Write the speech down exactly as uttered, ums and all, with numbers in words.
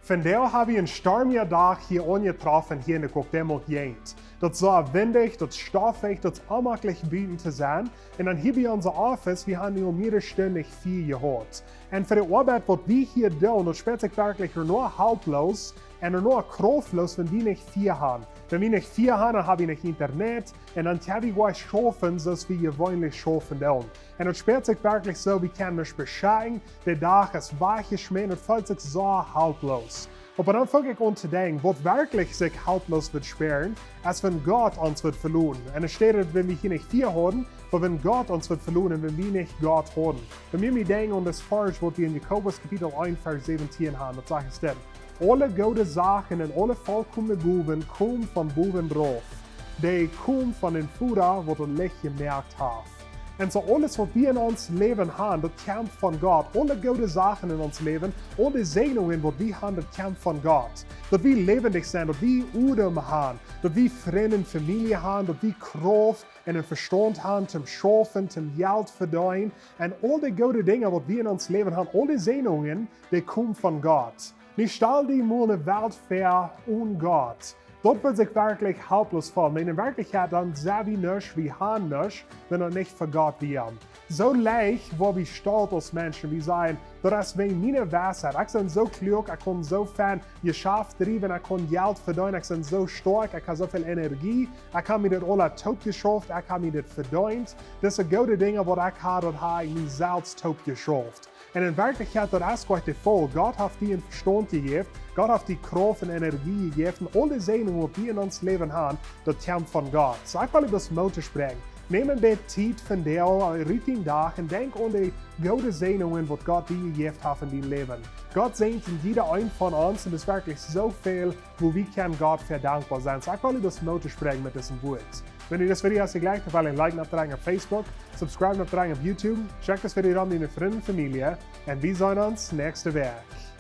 Vondoag hab wie een stormja Dach hia aunjetroffen hia en de Cuauhtémoc Jäajent. Daut es soo windich, daut es stoffich, daut es onjemaklich buten to sennen. Un dan hia bie onse Office, wie haben nu aul mearere Stunden nich Fia jehaut. Un fa de Oabeit waut wie hia doonen, daut spält sikj werkjlich eenem halploos un eenem kraftloos, wan wie nich Fia haben. Wan wie nich Fia haben, dan hab wie nich Internet un dan kjenn wie nich schaufen soo aus wie jeweenlich schaufen doonen. Un daut spält sikj werkjlich soo, wie kjennen nich beschekjen, de Dach es wajchjeschmäten, daut feelt sikj soo halploos. Oba dan funk ekj aun to denkjen, waut werkjlich sikj halploos wudd spälen, es wan Gott ons wudd veloten. Un enne Städ, wan wie hia nich Fia haben, oba wan Gott ons wudd veloten, wan wie nich Gott haben. Wan wie mie denkjen aun daut Varsch, waut wie en Jakobus Kapitel eent, Varsch säwentieen haben, daut sajcht es dit: Aule goode Sachen un aule volkomne Gowen komen von bowen rauf. Dee komen von dän Voda, waut daut Licht jemoakt haft. Un soo aules, waut wie en ons Läwen haben, daut kjemt von Gott. Aule goode Sachen en ons Läwen, aul de Säajnungen, waut wie haben, daut kjemt von Gott. Daut wie läwendich sent, daut wie Odem haben, daut wie Frind un Famielje haben, daut wie Krauft un een Vestaunt haben, toom schaufen, toom Jelt vedeenen. Un aul de goode Dinja, waut wie en ons Läwen haben, aul de Säajnungen, dee komen von Gott. Nu stal die mol eene Welt väa onen Gott. Daut wudd sikj werkjlich halploos fälen. Wan en Werkjlichkjeit dan sent wie nuscht, wie haben nuscht, wan daut nich fa Gott wia. Soo leicht woa wie stolt aus Menschen, wie sajen: Daut es wäajen miene Weisheit. Ekj sie soo kluak, ekj kaun soo fein Jeschaft driewen, ekj kaun Jelt vedeenen, ekj sie soo stoakj, ekj hab soo väl Energie, ekj hab mie daut aula toopjeschauft, ekj hab mie daut vedeent. Dise goode Dinja, waut ekj hab, daut hab ekj mie selfst toopjeschauft. Un en Werkjlichkjeit, daut es goanich de Faul. Gott haft die een Vestaunt jejäft, Gott haft die Krauft un Energie jejäft, un aul de Säajnungen, waut wie en ons Läwen haben, daut kjemt von Gott. Soo ekj well die daut Moot toospräakjen. Nem een bät Tiet vondoag, rut dän Dach, un denkj aun de goode Säajnungen, waut Gott die jejäft haft en dien Läwen. Gott säajent jieda een von ons, un daut es werkjlich soo väl, wua wie kjennen Gott fa dankboa sennen. Soo ekj well die daut Moot toospräakjen met dise Wieed. Wan die dit Video haft jejlikjt, dan well een Like nodrekjen opp Facebook, subscribe nodrekjen opp YouTube, schekj dit Video dan aun diene Frind un Famielje, un wie seenen ons näakjste Wäakj.